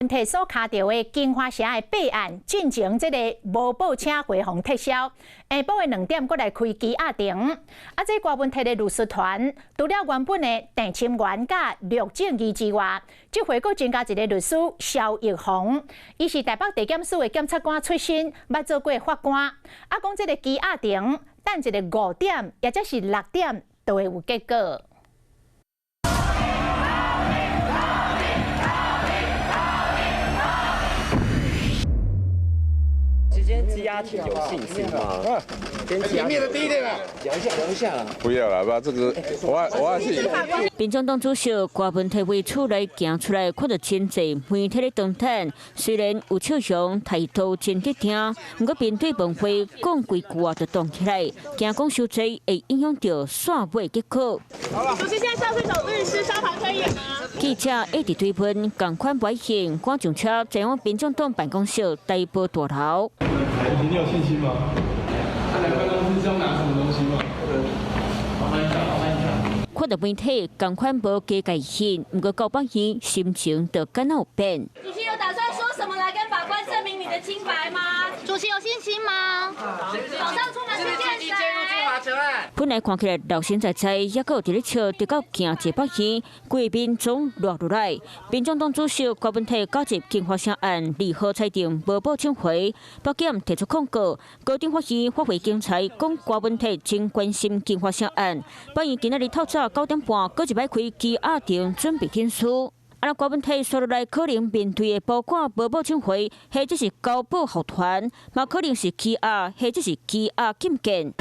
悌所跤著的京華城的弊案，進前這個無報請回予撤銷，下晡的2點閣來開羈押庭。啊，這郭文悌的律師團，除了原本的鄭沁元佮陸正義之外，這回閣增加一個律師蕭奕弘，伊是台北地檢署的檢察官出身，捌做過法官。啊，講這個羈押庭等一个5點，抑者是6點，就會有結果。今天羈押庭有信心嗎？前面的低點啦，聊一下，聊一下。不要了，不，這個我是。民眾黨主席郭文悌為厝內行出來，看著真濟媒體咧當等。雖然有笑容，態度真得聽，毋過面對問話講幾句話就動起來，驚講傷濟會影響著煞尾結果。主席現在是找律師沙盤推演嗎？記者一直追問，仝款表現，趕上車前往民眾黨辦公室台報大樓。你有信心嗎？他來辦公室是要拿什麼東西嗎？麻煩一下，麻煩一下。看著媒體，仝款無加界線，毋過到北院心情就敢若有變。主席有打算說什麼來跟法官證明你的清白嗎？主席有信心嗎？早上出門去見誰？本來看起來老神在在，猶閣有佇咧笑，直到行入法院，規面總落落來。民眾黨主席郭文悌加入京華城案，2號裁定無報請回，北檢提出控告，高等法院發揮精彩，講郭文悌真關心京華城案。法院今仔日透早9點半，閣一擺開羈押庭準備審訊。啊，郭文悌紲落來可能面對的包括無報請回，或者是交保候傳，嘛可能是羈押，或者是羈押禁見。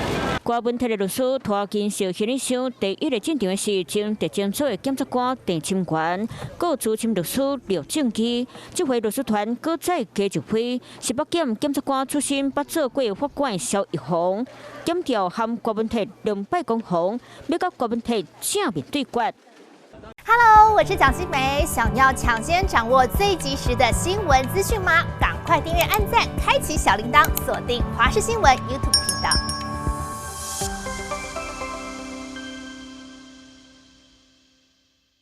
郭文悌的律師拖金小行李箱，第一个進場的是前特偵組的檢察官鄭沁元，閣資深律師廖正基。這回律師團閣再加一位，是北檢檢察官出身、捌做過法官的蕭奕弘，檢調含郭文悌兩擺攻防，欲佮郭文悌正面對決。 Hello，我是蔣新梅，想要搶先掌握最及時的新聞資訊嗎？趕快訂閱、按讚、開啟小鈴鐺，鎖定華視新聞 YouTube 頻道。